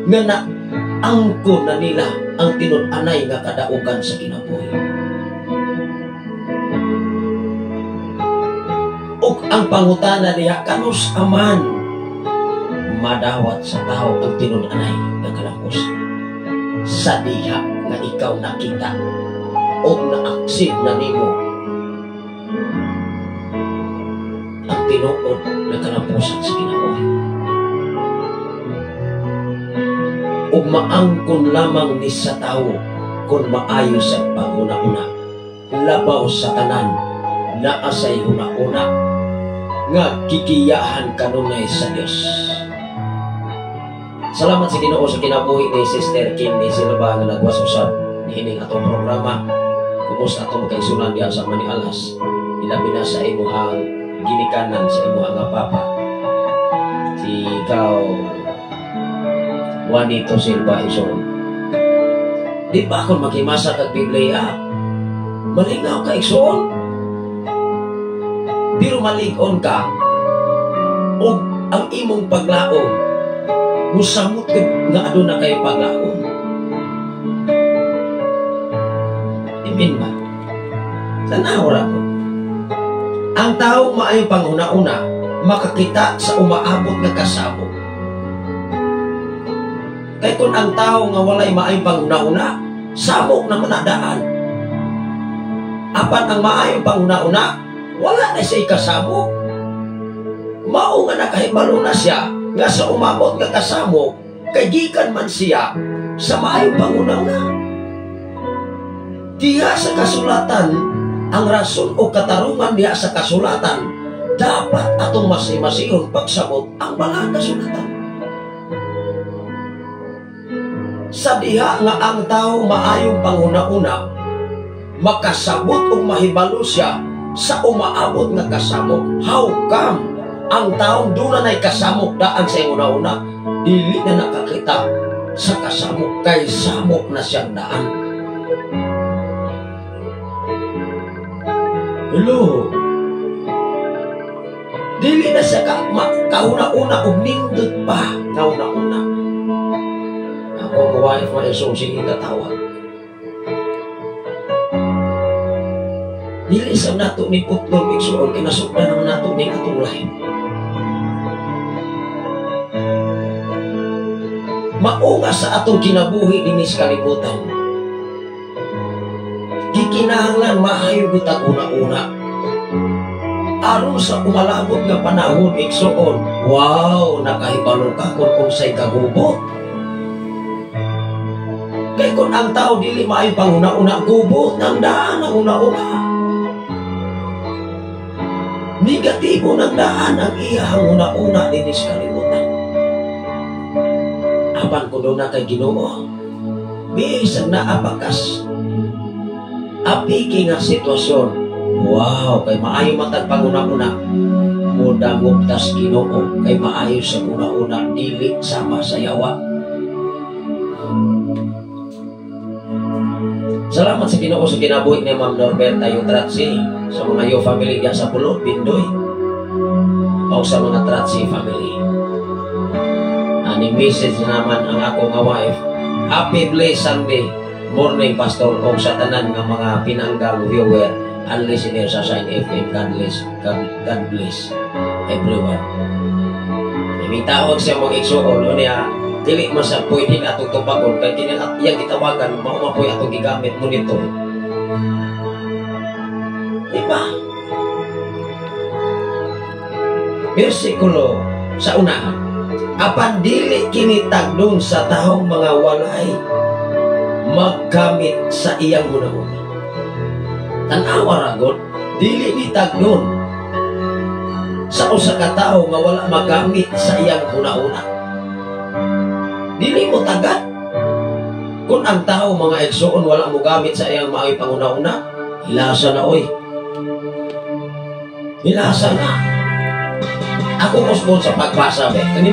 nga naangkon na nila ang tinud-anay nga kadaugan sa kinabuhi? Ug ang pangutana niya, kanus aman madawat sa tao ang tinud-anay nga kalampusan sa diha nga ikaw nakita o na-accept na nimo ang tinuod na kalampusan sa kinabuhi. Ug maangkon lamang ni sa tao kung maayo sa panghuna-una, labaw sa tanan naa say huna-una nga gigiyahan kanunay sa Dios. Salamat sa Ginoo sa kinabuhi ni Sister Kim ni Silva nga nagwas usab niining atong programa. Kumusta atong makaigsunan diha sa Manialas, ilabi na sa imuhang ginikanan, sa imuhang nga papa, si ikaw Juanito Silva Ison. Di ba akong maghimasa kag Biblia? Malingaw ka igsoon. Pero malig-on ka og ang imong paglaom musamot nga aduna kay paglaom. Amen ba? Tanaw ra ko. Ang tao maayong panghuna-una makakita sa umaabot nga kasabot. Kay kung ang tao nga walay maayong panghuna-una, samok naman na daan. Apan ang maayong panghuna-una, wala na siya ikasamo. Mao nga nakahibalo na siya nga sa umabot nga kasamo, kay gikan man siya sa maayong panghuna-una. Diha sa kasulatan, ang rason o katarungan diha sa kasulatan, dapat atong masimasihon pagsabot ang balaan kasulatan. Sa diha nga ang tao maayong panghuna-una, makasabot o mahibalo siya sa umaabot nga kasamo. How come Ang taong doon na kasamok daan sa iyang una-una, dili na nakakita sa kasamok kay samok na siyang daan. Hello? Dili na siya kauna-una og nindot pa kauna-una. Ako ang wife mga igsoon sige katawag. Dili sa nato ni putlon igsoon kinasukdan naman nato ni atong life. Mao nga sa atong kinabuhi dinhi sa kalibutan, gikinahanglan maayo gyud tag una-una aron sa umalabot nga panahon igsoon. Wow, nakahibalo ka kung unsay kagubot. Kay kung ang tao dili maayo panguna-una, gubot ng daan ang una-una. Negatibo ng daan ang iyang una-una dinhi sa kalibutan. Apan kuno na kay Ginoo, bisan naa bakas apiki nga sitwasyon, wow, kay maayo matag panguna-una, mudangop tas Ginoo kay maayo sa una-una, dili sama sa yawa. Salamat sa Ginoo sa kinabuhi ni Ma'am Norberta Yutratsi, sa mga Yo family diya sa Pulo, Bindoy, o sa mga Tratsi family. Ani message naman ang ako nga wife, happy blessed Sunday morning Pastor, og sa tanan nga mga pinanggang viewer and listener sa Shine FM. God bless, God bless everyone. Imitawag siya mga igsoon no niya, dili man sa pwede atong tubagon kay kini at iyang gitawagan mao man poy atong gigamit monitor. Diba? Bersikulo sa unahan, apan dili kini tagdon sa taong mga walay maggamit sa iyang hunahuna. Tan-awa ra gud, dili ni tagdon sa usa ka tawo nga wala magamit sa iyang hunahuna. Dili mo tagad kung ang tao mga igsoon wala mogamit sa iyang maoy panghuna-huna, hilasa na oy. Hilasa na. Ako usbon sa pagbasa be. Kani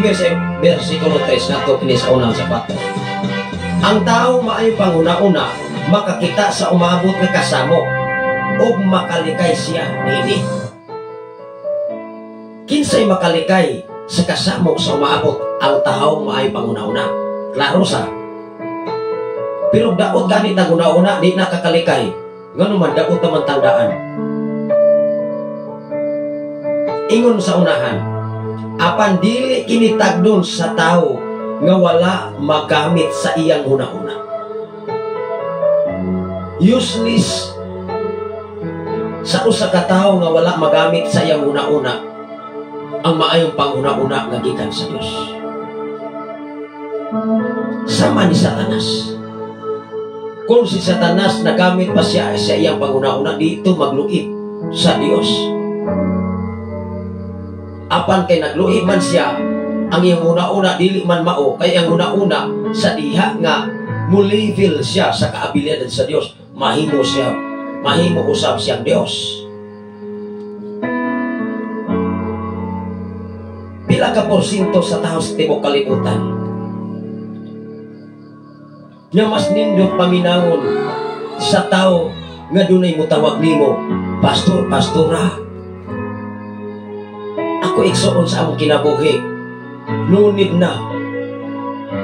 bersikulo 3 nato kini sa unang sa 4. Ang tao maayo panghuna-una makakita sa umabot nga kasamo ug makalikay siya niini. Kinsay makalikay sa kasamo sa umaabot? Ang tao maayo panghuna-una. Klaro sa. Pero daot gani tag una-una di nakakalikay. Ngano man daot naman tandaan. Ingon sa unahan, apan dili kini tagdon sa tao nga wala magamit sa iyang hunahuna. Useless sa usa ka tawo nga wala magamit sa iyang hunahuna ang maayong panghuna-una nga gikan sa Dios. Sama ni Satanas. Kung si Satanas nagamit pa siya sa iyang panghuna-una, dito magluib sa Dios. Apan kay nagluib man siya, ang iyang una-una dili man mao, kay ang una-una sa diha nga mulevel siya sa kaabilidad sa Dios, mahimo siya, mahimo usab siyang Dios. Pila ka porsyento sa tao sa tibuok kalibutan nga mas nindot paminawon sa tao nga dunay motawag nimo, pastor, pastora. Ako igsoon sa among kinabuhi, lunid na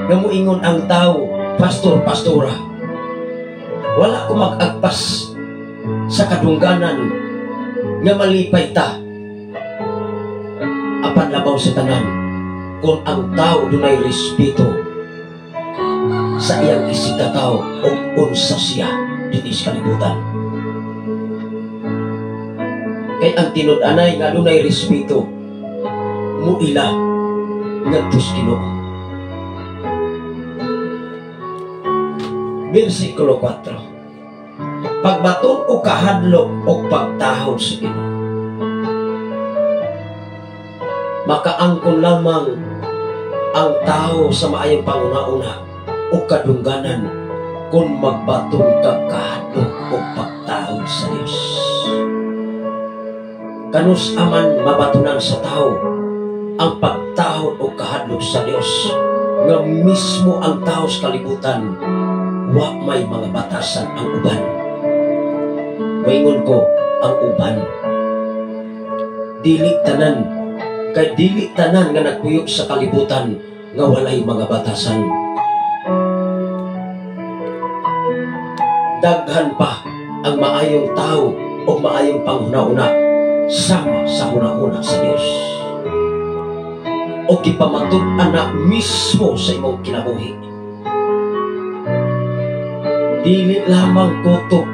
nga moingon ang tao, pastor, pastora. Wala ko mag-agpas sa kadungganan nga malipay ta. Apan labaw sa tanan, kung ang tao dunay respeto sa iyang isigkatawo o unsa siya dinhi sa kalibutan. Kay ang tinud-anay nga dunay respeto muila ngadto sa Ginoo. Bersikulo 4. Pagbaton o kahadlok o pagtahod sa Ginoo. Makaangkon lamang ang tao sa maayong panguna-una o kadungganan kung magbaton ka kahadlok o pagtahod sa Dios. Kanus aman mabatunan sa tao Ang pagtahod o kahadlok sa Dios nga mismo ang tao sa kalibutan wa may mga batasan ang uban. Moingon ko ang uban. Dili tanan, kay dili tanan nga nagpuyo sa kalibutan nga walay mga batasan. Daghan pa ang maayong tao o maayong panghuna-una sama sa huna-huna sa Dios. O gipamatud-an na mismo sa imong kinabuhi. Dili lamang kutob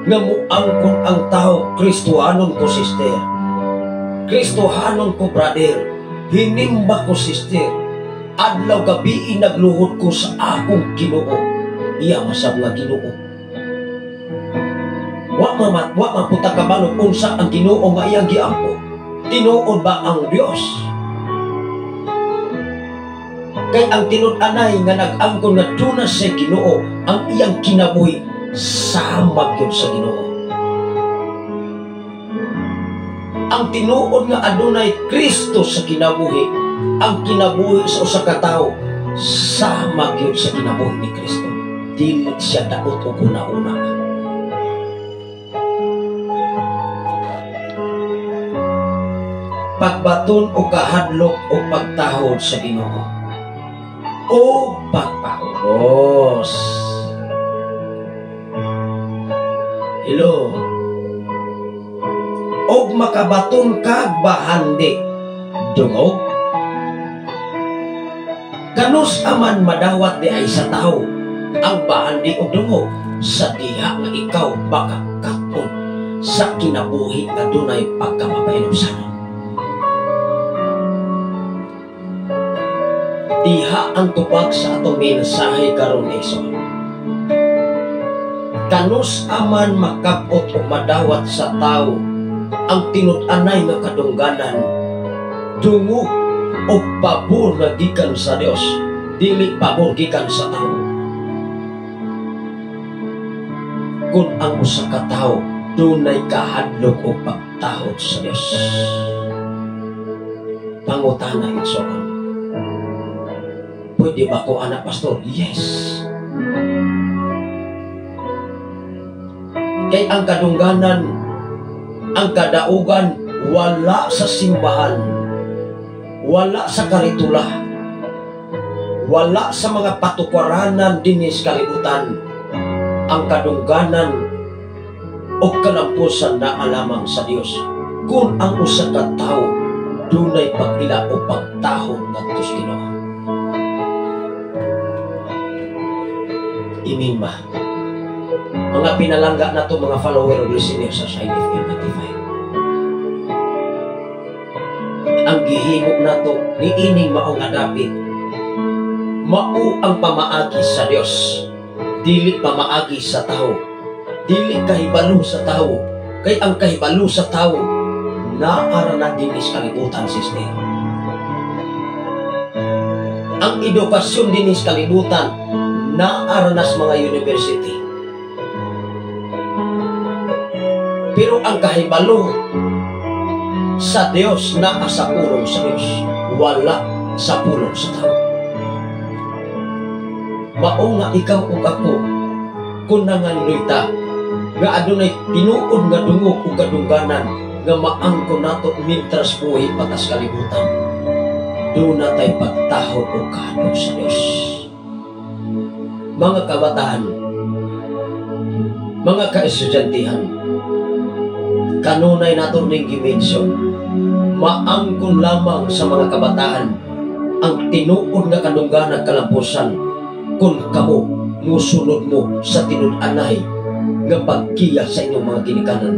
nga muangkon ang tao, Kristohanon ko sister, Kristohanon ko brother, hinimba ko sister, adlaw gabi nagluhod ko sa akong Ginoo. Iya masab nga Ginoo. Wa maputa kabalo unsa ang Ginoo nga iyang giampo. Tinuod ba ang Dios? Kay ang tinud-anay nga nag-angkon nga duna sa Ginoo ang iyang kinabuhi sama gyud sa Ginoo. Ang tinuod nga adunay Kristo sa kinabuhi, ang kinabuhi sa usa ka tawo sama gyud sa kinabuhi ni Kristo. Dili siya daot og una-una. Pagbaton o kahadlok o pagtahod sa Ginoo o pagpaubos. Hello. Og makabaton kag bahandi dungog. Kanus aman madawat di ay sa tao ang bahandi og dungog sa diha nga ikaw makakaton sa kinabuhi nga dunay pagkamapahinumsanon. Diha ang tubag sa atong mensahe karon igsoon. Kanus aman makabot o madawat sa tao ang tinud-anay nga kadungganan, dungog o pabor nga gikan sa Dios, dili pabor gikan sa tao. Kung ang usa ka tawo dunay kahadlok o pagtahod sa Dios. Pangutana igsoon. Pwede ba ko anak pastor? Yes. Kay ang kadungganan, ang kadaugan, wala sa simbahan, wala sa karitula, wala sa mga patukaranan dinis kalibutan. Ang kadungganan o kalampusan na alamang sa Dios. Kung ang usa ka tawo dunay pag-ila o pagtahod ngadto sa Ginoo. Imin ba? Mga pinalangga na to mga follower o listener sa Shine FM 95. Ang gihimo na to ni ining mao nga dapit. Mao ang pamaagi sa Dios. Dili pamaagi sa tao. Dili kahibalo sa tao. Kay ang kahibalo sa tao naara na dinis kalibutan, sister. Ang edukasyon dinis kalibutan naaranas mga university. Pero ang kahibalo sa Dios naa sa pulong sa Dios, wala sa pulong sa tao. Mao nga ikaw ug ako kun nangandoy ta nga adunay tinuod nga dungog ug kadungganan nga maangkon nato mintras buhi patas kalibutan, duna tay pagtahod ug kahadlok sa Dios. Mga kabataan, mga kaestudyantihan, kanunay nato ning gi-mention, maangkon lamang sa mga kabataan ang tinuod nga kadungganan kalampusan kung kamo musunod mo sa tinud-anay nga paggiya sa inyong mga ginikanan.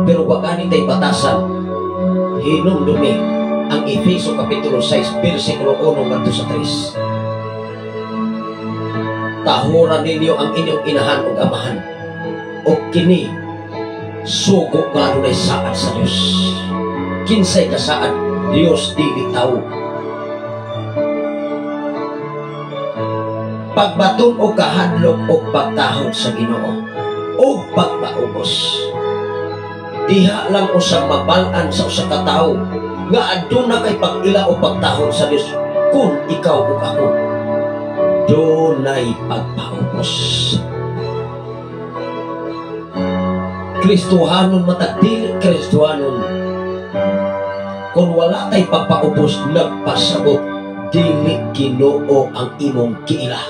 Pero wa gani tay batasan, hinumdumi ang Efeso Kapitulo 6, versikulo 1 ngadto sa 3. Tahuran ninyo ang inyong inahan ug amahan, ug kini sugo nga adunay saad sa Dios. Kinsay kasaad? Dios dili tawo. Pagbaton og kahadlok og pagtahod sa Ginoo ug pagpaubos. Diha lang usab mabal-an sa usa ka tawo nga aduna kay pag-ila o pagtahod sa Dios kung ikaw ug ako dunay pagpaubos. Kristohanon matag dili Kristohanon, kung wala tay pagpaubos nagpasabot dili Ginoo ang imong kiila.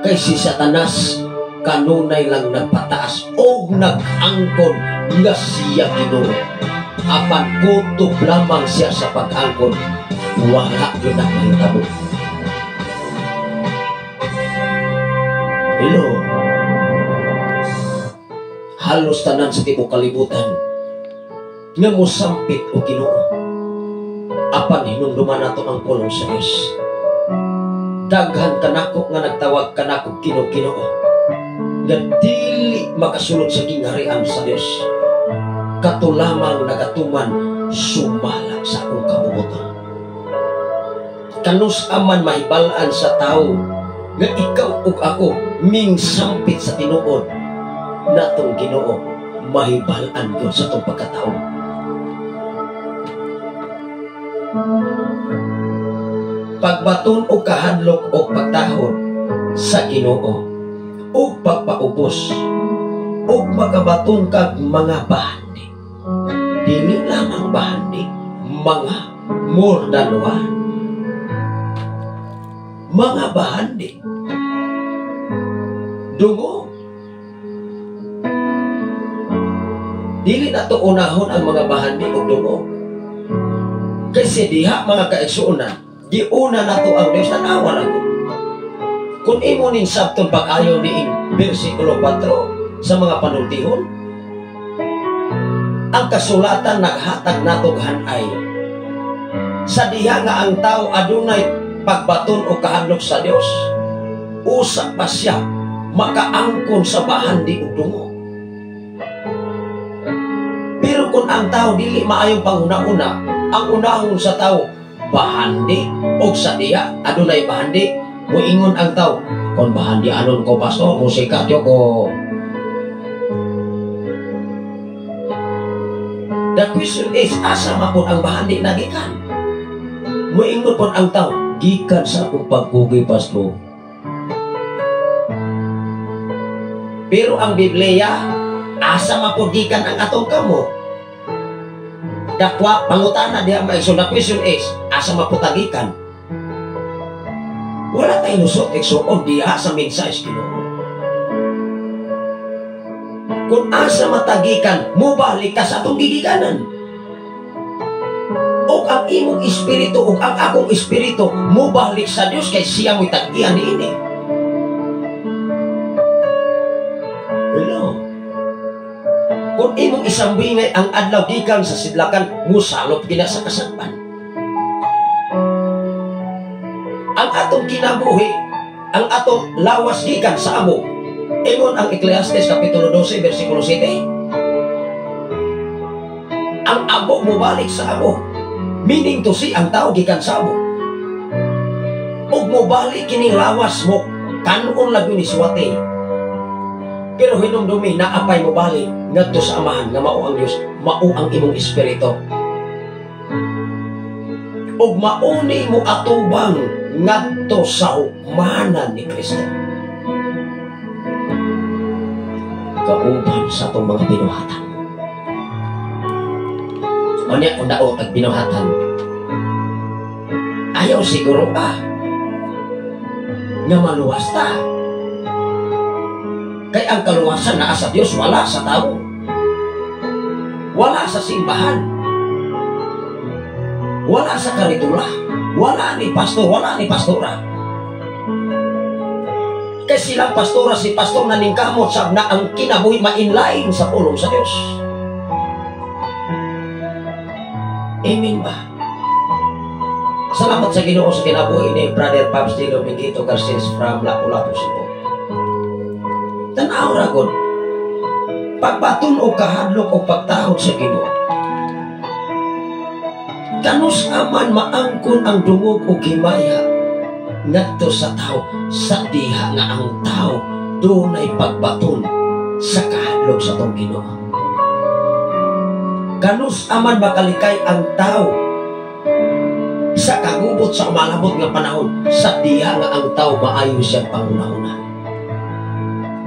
Kay si Satanas kanunay lang nagpataas o nag-angkon nga siya Ginoo. Apan kutob lamang siya sa pag-angkon, wala gyud na mahitabo. Hello. Halos tanan sa tibuok kalibutan nga mosampit og Ginoo. Apan hinumduman nato ang pulong sa Dios. Daghan kanako nga nagtawag kanako Ginoo, Ginoo, nga dili makasulod sa gingharian sa Dios. Kato lamang nagatuman sumala sa akong kabubuton. Kanus aman mahibal-an sa tawo nga ikaw ug ako mingsampit sa tinuod natong Ginoo, mahibal-an gyud sa atong pagkatawo. Pagbaton og kahadlok og pagtahod sa Ginoo ug pagpaubos ug makabaton kag mga bahandi, dili lamang bahandi, mga more than one, mga bahandi. Dungo, dili na to unahon ang mga bahandi og dungo. Kasi diha mga kaigsuonan, giuna na to ang Dios, tanawa lang ko. Kung imo ning sabton pag-ayo niing bersikulo 4 sa mga panultihon, ang kasulatan naghatag natog hanay sa diha nga ang tao adunay pagbaton o kahadlok sa Dios, usa pa siya makaangkon sa bahandi ug dungo. Pero kung ang tao dili maayong panghuna-una, ang unahon sa tao bahandi og sa diha adunay bahandi, muingon ang tao, kon bahandi anon ko pastor, musika tiyo ko. The question is, asa man pud ang bahandi nagikan? Muingon pud ang tao, gikan sa akong pagkugi pastor. Pero ang Biblia, asa man pud gikan ang atong kamot? Dakwa pangutana diha maigsoon. The question is, asa man pud tagikan? Wala tay lusot igsoon diha sa mensahe sa Ginoo. Kung asa matagikan, mubalik ka sa atong gigikanan. Og ang imong espiritu og ang akong espiritu mubalik sa Dios kay siya mo'y tag-ian niini. Hello. Kung imong isambingay ang adlaw gikan sa sidlakan, musalop gina sa kasagpan. Ang atong kinabuhi, ang atong lawas gikan sa amo. Ingon ang Ecclesiastes Kapitulo 12, versikulo 7. Ang abo mobalik sa abo. Meaning to say, ang tao gikan sa abo. Ug mobalik kining lawas mo, kanon lang yun iswate. Pero hinumdumi, naapay mobalik ngadto sa Amahan nga mao ang Dios, mao ang imong espiritu. Ug mauni mo atubang ngadto sa hukmanan ni Kristo. Kauban sa itong mga binuhatan. Unya kung daot ang binuhatan, ayaw siguro ba nga maluwas ta? Kay ang kaluwasan naa sa Dios, wala sa tao, wala sa simbahan, wala sa karitula, wala ni pastor, wala ni pastora. Kay silang pastora, si pastor na ningkamot sab na ang kinabuhi mainlain sa pulong sa Dios. Amen ba? Salamat sa Ginoo sa kinabuhi ni Brother Pabs Dilo Miguito Garces from Lapu-Lapu, Cebu. Tan-aw ra gud, pagbaton og kahadlok o pagtahod sa Ginoo. Kanus aman maangkon ang dungog o himaya ngadto sa tao, sa diha nga ang tao dunay pagbaton sa kahadlok sa atong Ginoo. Kanus aman makalikay ang tao sa kagubot sa umalabot nga panahon sa diha nga ang tao maayo siyang panguna-una.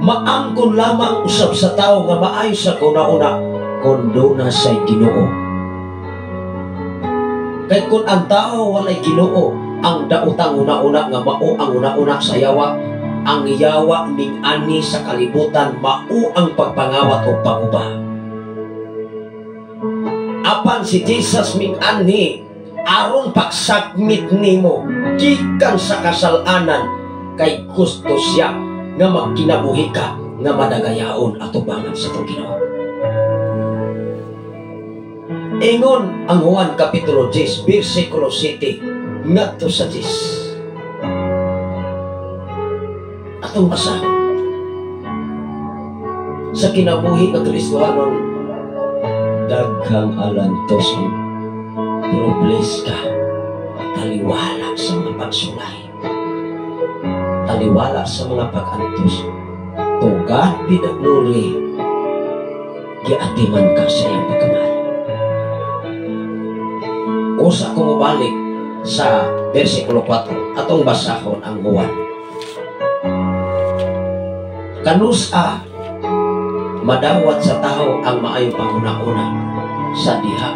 Maangkon lamang usab sa tao nga maayo sa kauna-una kung duna siya'y Ginoo. Kay kung ang tao walay Ginoo, ang daotang una-una nga mao ang una-una sa yawa, ang yawa ning ani sa kalibutan mao ang pagpangawat o paguba. Apan si Jesus ming anhi aron pagsakmit nimo gikan sa kasalanan, kay gusto siya nga magkinabuhi ka nga madagayaon atubangan sa itong Ginoo. Ingon ang Juan Kapitulo 10, versikulo 7 ngadto sa 10. Atong basahon. Sa kinabuhi nga Kristohanon, daghang alantoson, pero bless ka, taliwala sa mga pagsulay, taliwala sa mga pag-antos. To God be the glory, giatiman ka sa iyang pagkamahal. Usa ko mobalik sa versikulo 4, atong basahon ang Juan. Kanusa madawat sa tao ang maayong panguna-una sa diha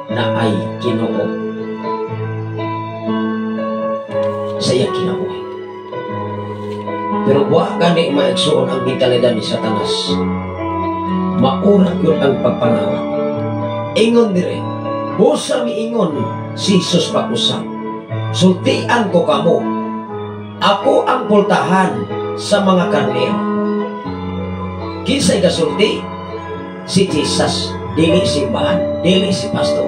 na ay Ginoo sa iyang kinabuhi. Pero wa gani maigsuon ang mentalidad ni Satanas. Maura gyud ang pagpangawat. Ingon dire, busa miingon si Jesus pag-usap. Sultian ko kamo, ako ang pultahan sa mga karnero. Kinsay gasulti? Si Jesus, dili simbahan, dili si pastor.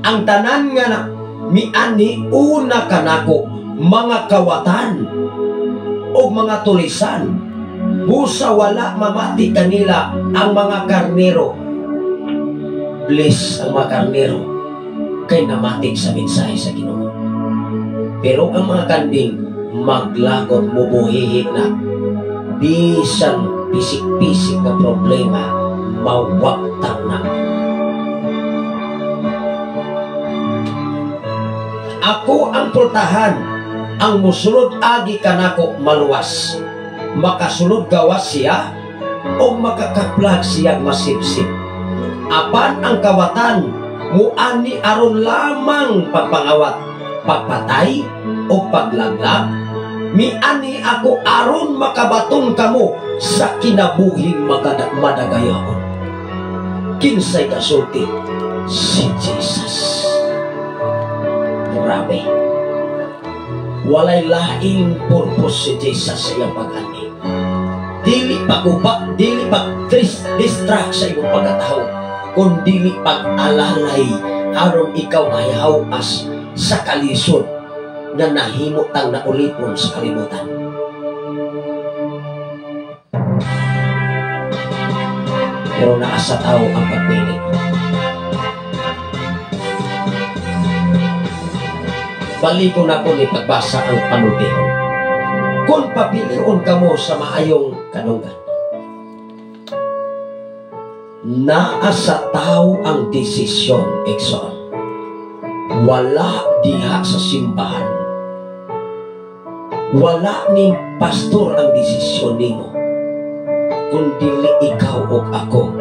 Ang tanan nga na miani una kanako mga kawatan o mga tulisan, busa wala mamati kanila ang mga karnero. Bless ang mga karnero kay namati sa mensahe sa Ginoo. Pero ang mga kanding maglagot, mubuhihi na, bisan pisik-pisik na problema, mawagtang na. Ako ang pultahan, ang musulod agi kanako maluwas. Makasulod gawas siya o makakaplag siya masipsip. Apan ang kawatan muani aron lamang pagpangawat, pagpatay o paglaglag. Miani ako aron makabaton kamo sa kinabuhing madagayaon. Kinsay kasulti? Si Jesus. Grabe. Walay laing purpose si Jesus sa iyang pag-ani. Dili pag-uba, dili pag-distract sa imong pagkatao, kun dili pag-alalay aron ikaw mahihawas sa kalisod na nahimo tang naulipon sa kalibutan. Pero naa sa tao ang pagpili. Baliko na ko ni pagbasa ang panultihon. Kung papilion kamo sa maayong kanunggan, naa sa tao ang desisyon, Exxon. Wala diha sa simbahan. Wala ni pastor ang desisyon nimo, kun dili ikaw o ako